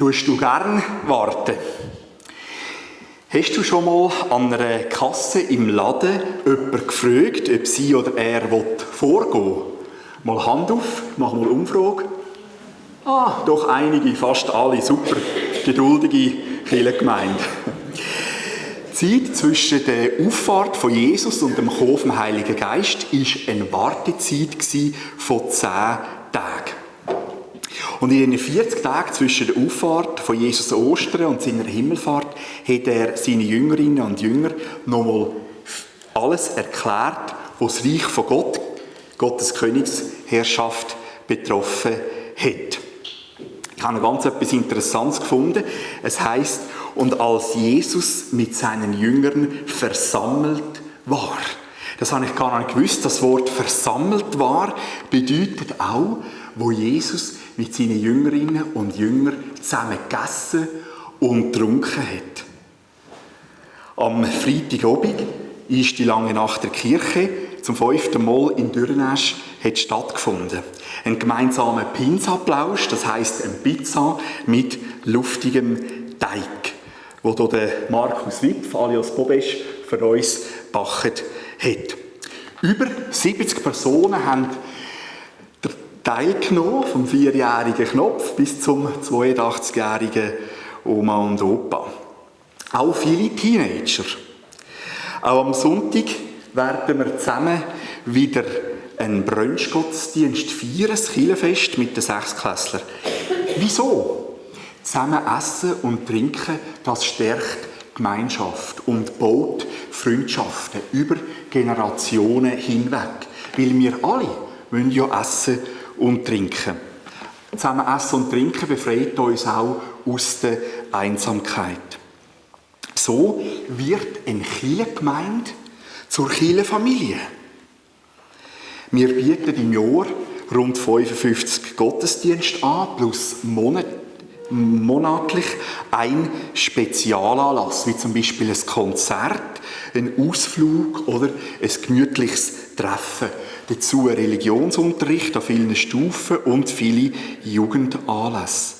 Tust du gern warten? Hast du schon mal an einer Kasse im Laden jemanden gefragt, ob sie oder er vorgehen will? Mal Hand auf, mach mal Umfrage. Doch einige, fast alle, super geduldige Kirchengemeinde. Die Zeit zwischen der Auffahrt von Jesus und dem Kommen vom Heiligen Geist war eine Wartezeit von 10 Tagen. Und in den 40 Tagen zwischen der Auffahrt von Jesus an Ostern und seiner Himmelfahrt hat er seine Jüngerinnen und Jünger nochmal alles erklärt, was das Reich von Gott, Gottes Königsherrschaft betroffen hat. Ich habe noch ganz etwas Interessantes gefunden. Es heisst, und als Jesus mit seinen Jüngern versammelt war. Das habe ich gar nicht gewusst. Das Wort versammelt war bedeutet auch, wo Jesus mit seinen Jüngerinnen und Jüngern zusammen gegessen und getrunken hat. Am Freitagabend ist die lange Nacht der Kirche zum 5. Mal in Dürrenesch stattgefunden. Ein gemeinsamer Pinsaplausch, das heisst eine Pizza mit luftigem Teig, wo der Markus Wipf alias Bobesch für uns gebacken hat. Über 70 Personen haben teilgenommen, vom 4-jährigen Knopf bis zum 82-jährigen Oma und Opa. Auch viele Teenager. Auch am Sonntag werden wir zusammen wieder einen Brunchgottesdienst feiern, das Kirchenfest mit den 6-Klässlern. Wieso? Zusammen essen und trinken, das stärkt Gemeinschaft und baut Freundschaften über Generationen hinweg. Weil wir alle wollen ja essen und trinken. Zusammen essen und trinken befreit uns auch aus der Einsamkeit. So wird eine Kirchengemeinde zur Kirchenfamilie. Wir bieten im Jahr rund 55 Gottesdienste an, plus monatlich ein Spezialanlass, wie zum Beispiel ein Konzert, ein Ausflug oder ein gemütliches Treffen. Dazu Religionsunterricht an vielen Stufen und viele Jugendanlässe.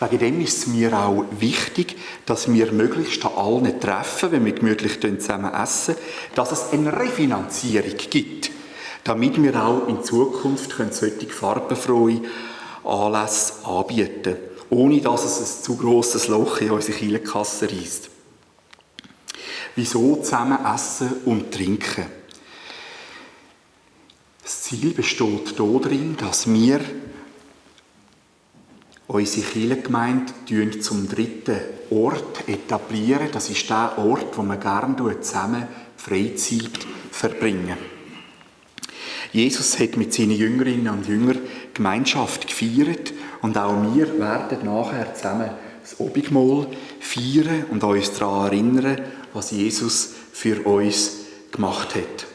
Wegen dem ist es mir auch wichtig, dass wir möglichst an allen Treffen, wenn wir gemütlich zusammen essen, dass es eine Refinanzierung gibt, damit wir auch in Zukunft solche farbenfrohe Anlässe anbieten können, ohne dass es ein zu grosses Loch in unsere Kirchenkasse reisst. Wieso zusammen essen und trinken? Das Ziel besteht darin, dass wir unsere Kirchengemeinde zum 3. Ort etablieren. Das ist der Ort, wo wir gerne zusammen Freizeit verbringen. Jesus hat mit seinen Jüngerinnen und Jüngern Gemeinschaft gefeiert und auch wir werden nachher zusammen das Abendmahl feiern und uns daran erinnern, was Jesus für uns gemacht hat.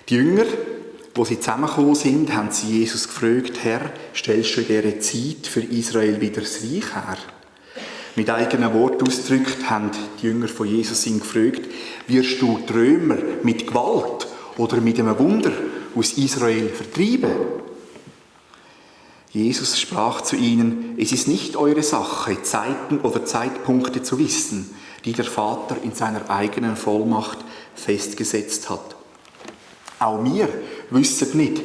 Die Jünger, wo sie zusammengekommen sind, haben sie Jesus gefragt: Herr, stellst du in dieser Zeit für Israel wieder das Reich her? Mit eigenen Worten ausgedrückt haben die Jünger von Jesus ihn gefragt: Wirst du die Römer mit Gewalt oder mit einem Wunder aus Israel vertreiben? Jesus sprach zu ihnen: Es ist nicht eure Sache, Zeiten oder Zeitpunkte zu wissen, die der Vater in seiner eigenen Vollmacht festgesetzt hat. Auch wir wissen nicht,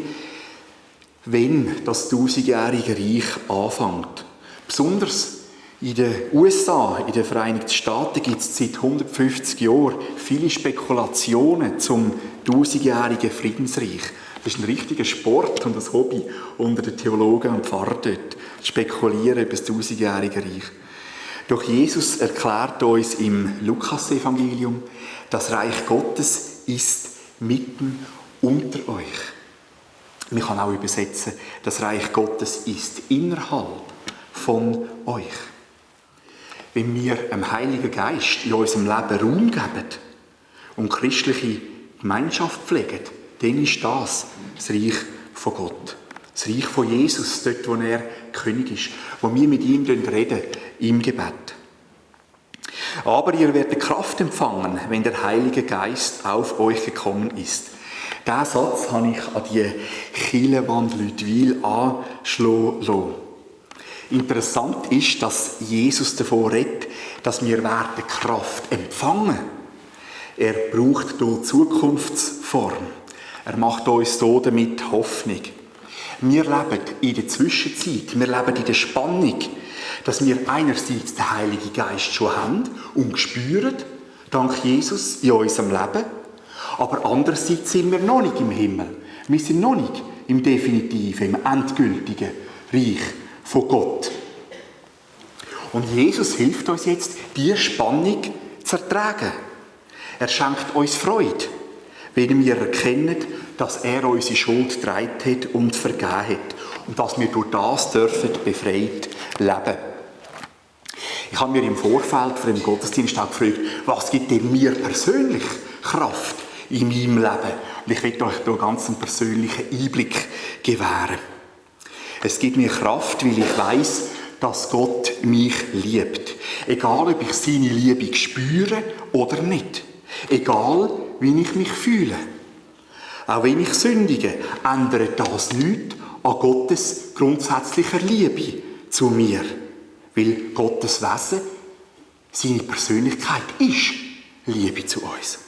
wenn das 1000-jährige Reich anfängt. Besonders in den USA, in den Vereinigten Staaten, gibt es seit 150 Jahren viele Spekulationen zum 1000-jährigen Friedensreich. Das ist ein richtiger Sport und ein Hobby unter den Theologen und Pfarrern dort. Spekulieren über das 1000-jährige Reich. Doch Jesus erklärt uns im Lukas-Evangelium, das Reich Gottes ist mitten unter euch. Man kann auch übersetzen, das Reich Gottes ist innerhalb von euch. Wenn wir dem Heiligen Geist in unserem Leben Raum geben und christliche Gemeinschaft pflegen, dann ist das Reich von Gott. Das Reich von Jesus, dort wo er König ist, wo wir mit ihm reden, im Gebet. Aber ihr werdet Kraft empfangen, wenn der Heilige Geist auf euch gekommen ist. Diesen Satz habe ich an die Kirchenwand Lütwil anschlagen lassen. Interessant ist, dass Jesus davon redet, dass wir werden Kraft empfangen. Er braucht hier Zukunftsform. Er macht uns hier damit Hoffnung. Wir leben in der Zwischenzeit, wir leben in der Spannung, dass wir einerseits den Heiligen Geist schon haben und spüren, dank Jesus in unserem Leben, aber andererseits sind wir noch nicht im Himmel. Wir sind noch nicht im definitiven, im endgültigen Reich von Gott. Und Jesus hilft uns jetzt, diese Spannung zu ertragen. Er schenkt uns Freude, wenn wir erkennen, dass er unsere Schuld getragen hat und vergeben hat. Und dass wir durch das dürfen befreit leben. Ich habe mir im Vorfeld vor dem Gottesdienst auch gefragt, was gibt denn mir persönlich Kraft in meinem Leben? Und ich will euch hier ganz einen persönlichen Einblick gewähren. Es gibt mir Kraft, weil ich weiss, dass Gott mich liebt. Egal, ob ich seine Liebe spüre oder nicht. Egal, wie ich mich fühle. Auch wenn ich sündige, ändert das nichts an Gottes grundsätzlicher Liebe zu mir. Weil Gottes Wesen, seine Persönlichkeit ist Liebe zu uns.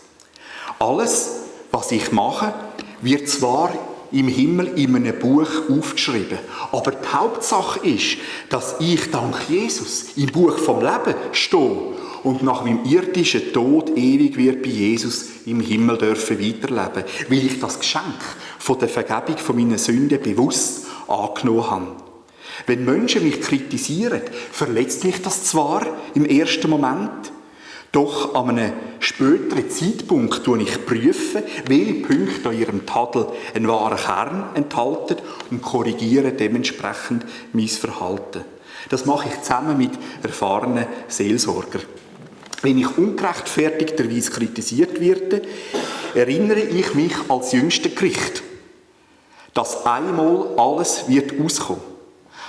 Alles, was ich mache, wird zwar im Himmel in einem Buch aufgeschrieben, aber die Hauptsache ist, dass ich dank Jesus im Buch vom Leben stehe und nach meinem irdischen Tod ewig wird bei Jesus im Himmel dürfen weiterleben, weil ich das Geschenk von der Vergebung von meinen Sünden bewusst angenommen habe. Wenn Menschen mich kritisieren, verletzt mich das zwar im ersten Moment, doch an einem späteren Zeitpunkt prüfe ich, welche Punkte an ihrem Tadel einen wahren Kern enthalten und korrigiere dementsprechend mein Verhalten. Das mache ich zusammen mit erfahrenen Seelsorgern. Wenn ich ungerechtfertigterweise kritisiert werde, erinnere ich mich als jüngster Gericht, dass einmal alles wird auskommen.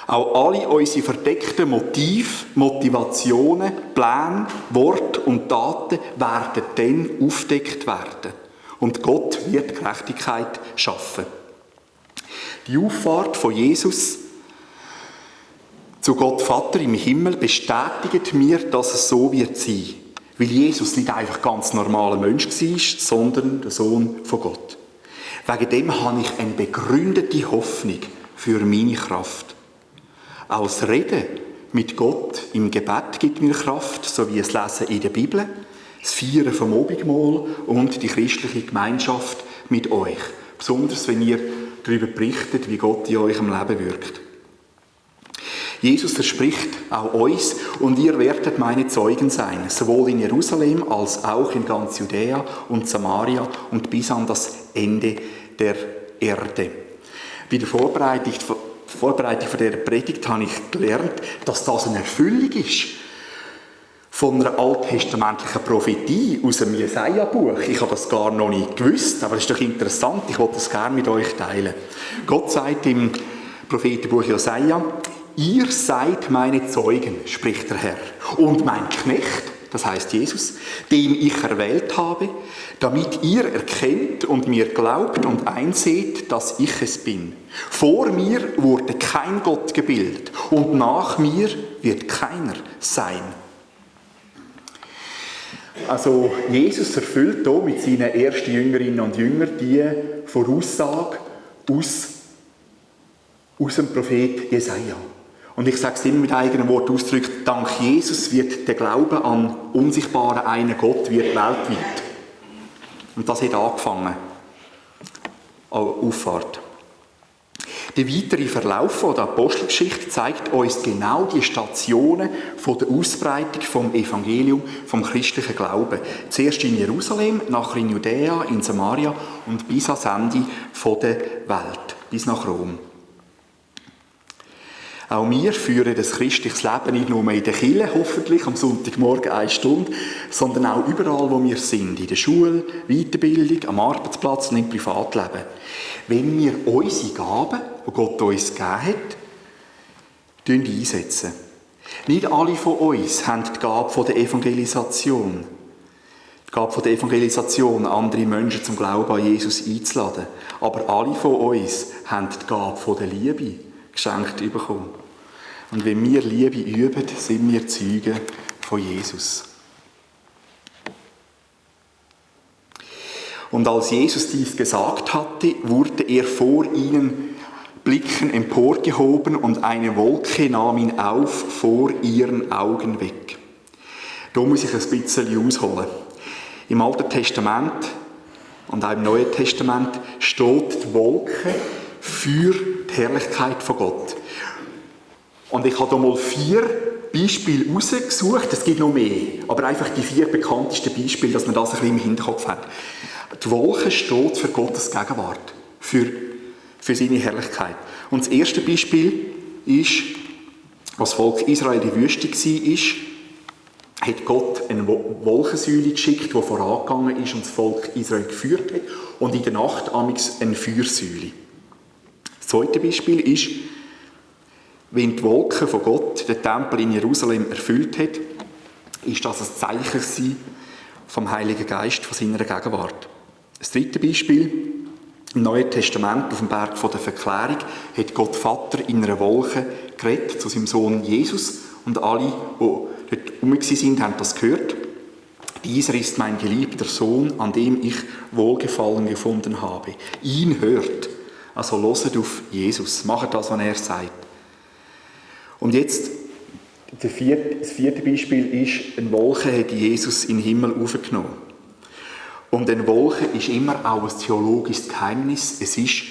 Auch alle unsere verdeckten Motive, Motivationen, Pläne, Worte und Taten werden dann aufgedeckt werden. Und Gott wird Gerechtigkeit schaffen. Die Auffahrt von Jesus zu Gott Vater im Himmel bestätigt mir, dass es so wird sein. Weil Jesus nicht einfach ganz normaler Mensch war, sondern der Sohn von Gott. Wegen dem habe ich eine begründete Hoffnung für meine Kraft. Auch das Reden mit Gott im Gebet gibt mir Kraft, so wie das Lesen in der Bibel, das Feiern vom Abendmahl und die christliche Gemeinschaft mit euch. Besonders, wenn ihr darüber berichtet, wie Gott in eurem Leben wirkt. Jesus verspricht auch uns, und ihr werdet meine Zeugen sein, sowohl in Jerusalem als auch in ganz Judäa und Samaria und bis an das Ende der Erde. Bei der Vorbereitung von dieser Predigt habe ich gelernt, dass das eine Erfüllung ist von einer alttestamentlichen Prophetie aus dem Jesaja-Buch. Ich habe das gar noch nicht gewusst, aber es ist doch interessant, ich wollte das gerne mit euch teilen. Gott sagt im Prophetenbuch Jesaja: Ihr seid meine Zeugen, spricht der Herr, und mein Knecht, das heißt Jesus, den ich erwählt habe, damit ihr erkennt und mir glaubt und einseht, dass ich es bin. Vor mir wurde kein Gott gebildet und nach mir wird keiner sein. Also Jesus erfüllt hier mit seinen ersten Jüngerinnen und Jüngern die Voraussage aus dem Prophet Jesaja. Und ich sage es immer mit eigenen Worten ausgedrückt: Dank Jesus wird der Glaube an unsichtbaren einen Gott wird weltweit. Und das hat angefangen. Auffahrt. Der weitere Verlauf der Apostelgeschichte zeigt uns genau die Stationen von der Ausbreitung vom Evangelium, vom christlichen Glauben. Zuerst in Jerusalem, nachher in Judäa, in Samaria und bis ans Ende der Welt, bis nach Rom. Auch wir führen das christliches Leben nicht nur in der Kirche, hoffentlich am Sonntagmorgen 1 Stunde, sondern auch überall, wo wir sind. In der Schule, Weiterbildung, am Arbeitsplatz und im Privatleben. Wenn wir unsere Gaben, die Gott uns gegeben hat, einsetzen. Nicht alle von uns haben die Gabe der Evangelisation. Die Gabe der Evangelisation, andere Menschen zum Glauben an Jesus einzuladen. Aber alle von uns haben die Gabe der Liebe geschenkt bekommen. Und wenn wir Liebe üben, sind wir Zeugen von Jesus. Und als Jesus dies gesagt hatte, wurde er vor ihnen Blicken emporgehoben und eine Wolke nahm ihn auf vor ihren Augen weg. Da muss ich ein bisschen ausholen. Im Alten Testament und auch im Neuen Testament steht die Wolke für die Herrlichkeit von Gott. Und ich habe hier mal 4 Beispiele rausgesucht. Es gibt noch mehr, aber einfach die 4 bekanntesten Beispiele, dass man das ein bisschen im Hinterkopf hat. Die Wolke steht für Gottes Gegenwart, für seine Herrlichkeit. Und das erste Beispiel ist, als das Volk Israel in der Wüste war, hat Gott eine Wolkensäule geschickt, die vorangegangen ist und das Volk Israel geführt hat. Und in der Nacht amigs eine Feuersäule. Das zweite Beispiel ist, wenn die Wolke von Gott den Tempel in Jerusalem erfüllt hat, ist das ein Zeichen vom Heiligen Geist, von seiner Gegenwart. Das dritte Beispiel, im Neuen Testament auf dem Berg der Verklärung hat Gott Vater in einer Wolke geredet zu seinem Sohn Jesus und alle, die dort herum waren, haben das gehört. Dieser ist mein geliebter Sohn, an dem ich Wohlgefallen gefunden habe. Ihn hört. Also hört auf Jesus. Macht das, was er sagt. Und jetzt, das vierte Beispiel ist, eine Wolke hat Jesus in den Himmel aufgenommen. Und eine Wolke ist immer auch ein theologisches Geheimnis. Es ist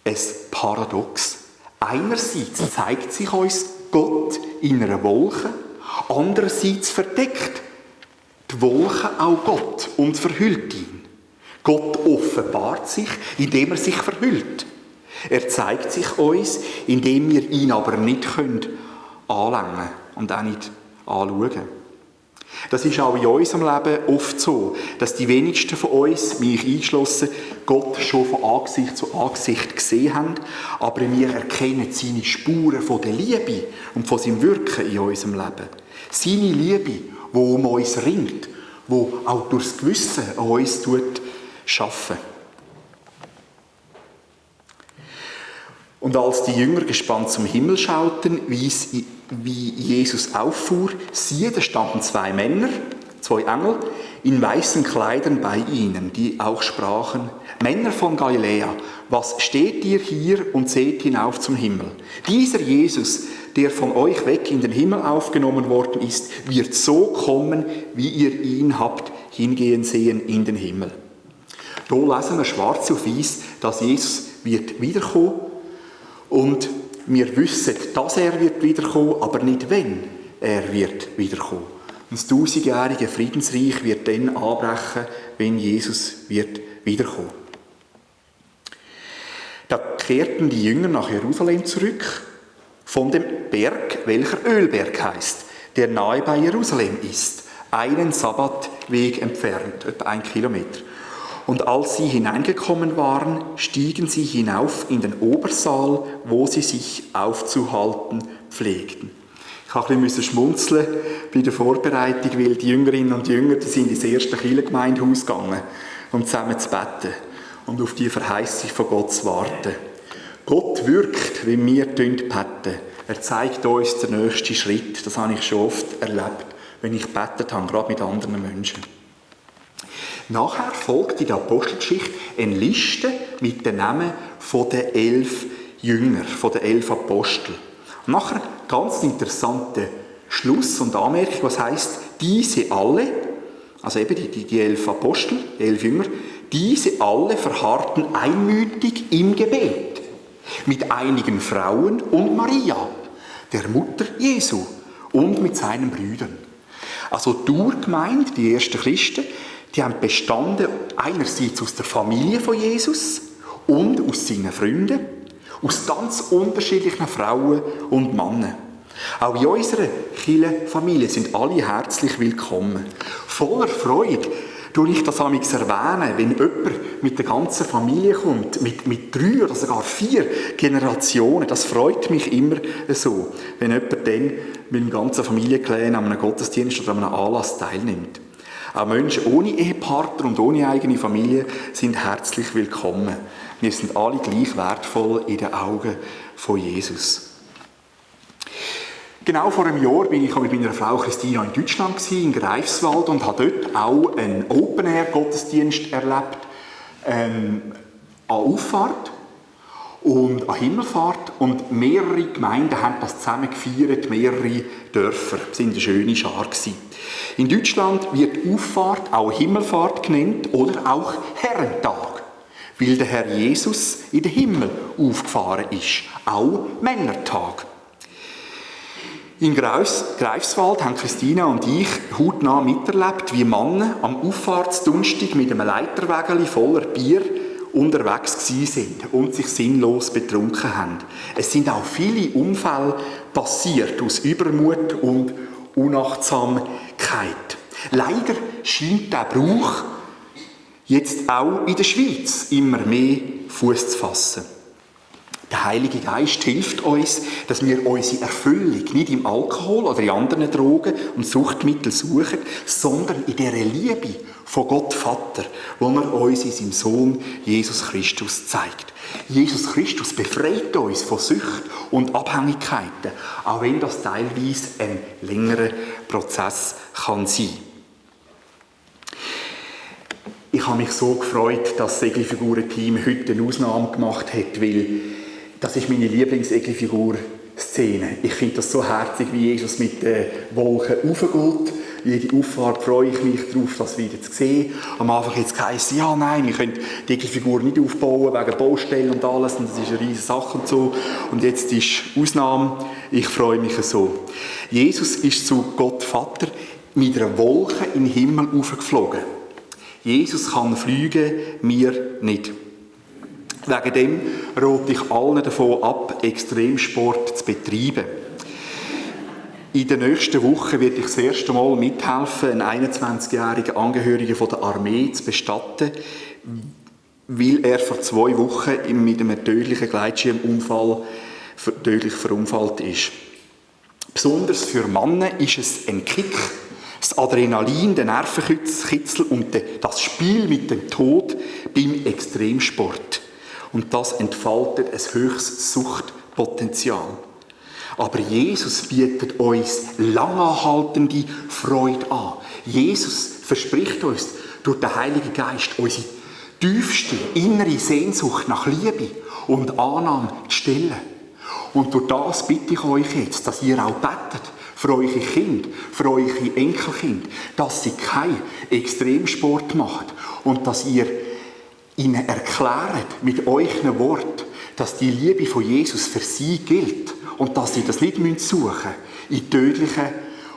ein Paradox. Einerseits zeigt sich uns Gott in einer Wolke, andererseits verdeckt die Wolke auch Gott und verhüllt ihn. Gott offenbart sich, indem er sich verhüllt. Er zeigt sich uns, indem wir ihn aber nicht anlangen und auch nicht anschauen. Das ist auch in unserem Leben oft so, dass die wenigsten von uns, mich eingeschlossen, Gott schon von Angesicht zu Angesicht gesehen haben, aber wir erkennen seine Spuren von der Liebe und von seinem Wirken in unserem Leben. Seine Liebe, die um uns ringt, die auch durchs Gewissen an uns arbeitet. Und als die Jünger gespannt zum Himmel schauten, wie Jesus auffuhr, siehe, da standen 2 Männer, 2 Engel, in weißen Kleidern bei ihnen, die auch sprachen: Männer von Galiläa, was steht ihr hier und seht hinauf zum Himmel? Dieser Jesus, der von euch weg in den Himmel aufgenommen worden ist, wird so kommen, wie ihr ihn habt hingehen sehen in den Himmel. Da lesen wir schwarz auf weiß, dass Jesus wird wiederkommen. Und wir wissen, dass er wird wiederkommen, aber nicht wenn er wird wiederkommen. Und das 1000-jährige Friedensreich wird dann anbrechen, wenn Jesus wird wiederkommen. Da kehrten die Jünger nach Jerusalem zurück, von dem Berg, welcher Ölberg heißt, der nahe bei Jerusalem ist, einen Sabbatweg entfernt, etwa 1 Kilometer. Und als sie hineingekommen waren, stiegen sie hinauf in den Obersaal, wo sie sich aufzuhalten pflegten. Ich musste ein bisschen schmunzeln bei der Vorbereitung, weil die Jüngerinnen und Jünger, die sind ins erste Kirchengemeindehaus gegangen, um zusammen zu beten und auf die Verheißung von Gott zu warten. Gott wirkt, wenn wir beten. Er zeigt uns den nächsten Schritt. Das habe ich schon oft erlebt, wenn ich gebetet habe, gerade mit anderen Menschen. Nachher folgt in der Apostelgeschichte eine Liste mit den Namen der 11 Jünger, der 11 Apostel. Und nachher ganz interessanter Schluss und Anmerkung, was heisst, diese alle, also eben die 11 Apostel, die 11 Jünger, diese alle verharrten einmütig im Gebet mit einigen Frauen und Maria, der Mutter Jesu, und mit seinen Brüdern. Also die Urgemeinde, die ersten Christen, die haben bestanden einerseits aus der Familie von Jesus und aus seinen Freunden, aus ganz unterschiedlichen Frauen und Männern. Auch in unserer Kirchenfamilie sind alle herzlich willkommen. Voller Freude tue ich das amigs erwähnen, wenn jemand mit der ganzen Familie kommt, mit 3 oder sogar 4 Generationen. Das freut mich immer so, wenn jemand dann mit dem ganzen Familienclan an einem Gottesdienst oder an einem Anlass teilnimmt. Auch Menschen ohne Ehepartner und ohne eigene Familie sind herzlich willkommen. Wir sind alle gleich wertvoll in den Augen von Jesus. Genau vor einem Jahr bin ich mit meiner Frau Christina in Deutschland in Greifswald und habe dort auch einen Open-Air-Gottesdienst erlebt, an Auffahrt und an Himmelfahrt, und mehrere Gemeinden haben das zusammen gefeiert, mehrere Dörfer. Es war eine schöne Schar. In Deutschland wird Auffahrt auch Himmelfahrt genannt oder auch Herrentag, weil der Herr Jesus in den Himmel aufgefahren ist, auch Männertag. In Greifswald haben Christina und ich hautnah miterlebt, wie Männer am Auffahrtsdonnerstag mit einem Leiterwägeli voller Bier unterwegs waren und sich sinnlos betrunken haben. Es sind auch viele Unfälle passiert aus Übermut und Unachtsamkeit. Leider scheint der Brauch jetzt auch in der Schweiz immer mehr Fuß zu fassen. Der Heilige Geist hilft uns, dass wir unsere Erfüllung nicht im Alkohol oder in anderen Drogen und Suchtmitteln suchen, sondern in der Liebe von Gott Vater, die er uns in seinem Sohn Jesus Christus zeigt. Jesus Christus befreit uns von Sucht und Abhängigkeiten, auch wenn das teilweise ein längerer Prozess kann sein. Ich habe mich so gefreut, dass das Segelfiguren-Team heute eine Ausnahme gemacht hat, weil das ist meine Lieblings-Segelfigur-Szene. Ich finde das so herzig, wie Jesus mit den Wolken raufgeht. Jede Auffahrt freue ich mich darauf, das wieder zu sehen. Am Anfang hat es geheißen, ja, nein, wir können die Segelfigur nicht aufbauen, wegen Baustellen und alles, und das ist eine riesige Sache und so. Und jetzt ist Ausnahme, ich freue mich so. Jesus ist zu Gott Vater mit einer Wolke in den Himmel aufgeflogen. Jesus kann fliegen, wir nicht. Wegen dem rate ich allen davon ab, Extremsport zu betreiben. In der nächsten Woche werde ich das erste Mal mithelfen, einen 21-jährigen Angehörigen der Armee zu bestatten, weil er vor 2 Wochen mit einem tödlichen Gleitschirmunfall tödlich verunfallt ist. Besonders für Männer ist es ein Kick. Das Adrenalin, der Nervenkitzel und das Spiel mit dem Tod beim Extremsport. Und das entfaltet ein höchstes Suchtpotenzial. Aber Jesus bietet uns langanhaltende Freude an. Jesus verspricht uns durch den Heiligen Geist unsere tiefste innere Sehnsucht nach Liebe und Annahme zu stillen. Und durch das bitte ich euch jetzt, dass ihr auch betet für eure Kinder, für eure Enkelkinder, dass sie keinen Extremsport machen und dass ihr ihnen erklärt mit euren Worten, dass die Liebe von Jesus für sie gilt und dass sie das nicht suchen müssen in tödlichen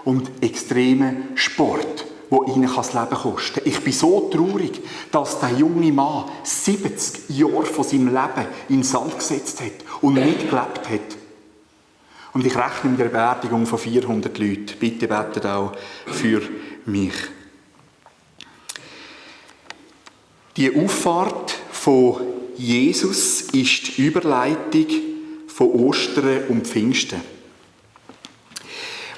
und extremen Sport, wo ihnen das Leben kosten kann. Ich bin so traurig, dass der junge Mann 70 Jahre von seinem Leben in den Sand gesetzt hat und nicht gelebt hat. Und ich rechne mit der Beerdigung von 400 Leuten. Bitte betet auch für mich. Die Auffahrt von Jesus ist die Überleitung von Ostern und Pfingsten.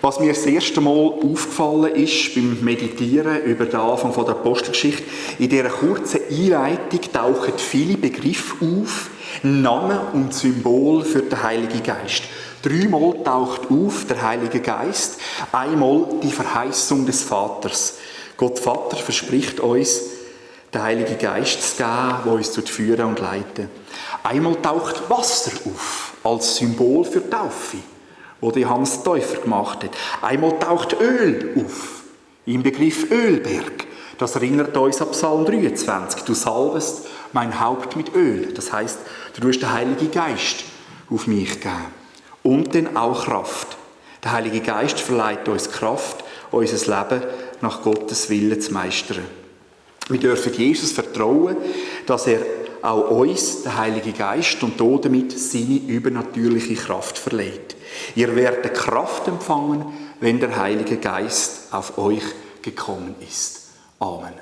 Was mir das erste Mal aufgefallen ist beim Meditieren über den Anfang der Apostelgeschichte, in dieser kurzen Einleitung tauchen viele Begriffe auf, Namen und Symbol für den Heiligen Geist. 3-mal taucht auf der Heilige Geist, einmal die Verheißung des Vaters. Gott Vater verspricht uns, den Heiligen Geist zu geben, der uns führen und leiten. Einmal taucht Wasser auf, als Symbol für die Taufe, wo Johannes der Täufer gemacht hat. Einmal taucht Öl auf, im Begriff Ölberg. Das erinnert uns an Psalm 23. Du salbest mein Haupt mit Öl. Das heisst, du hast den Heiligen Geist auf mich gegeben. Und dann auch Kraft. Der Heilige Geist verleiht uns Kraft, unser Leben nach Gottes Willen zu meistern. Wir dürfen Jesus vertrauen, dass er auch uns, den Heiligen Geist, und damit seine übernatürliche Kraft verleiht. Ihr werdet Kraft empfangen, wenn der Heilige Geist auf euch gekommen ist. Amen.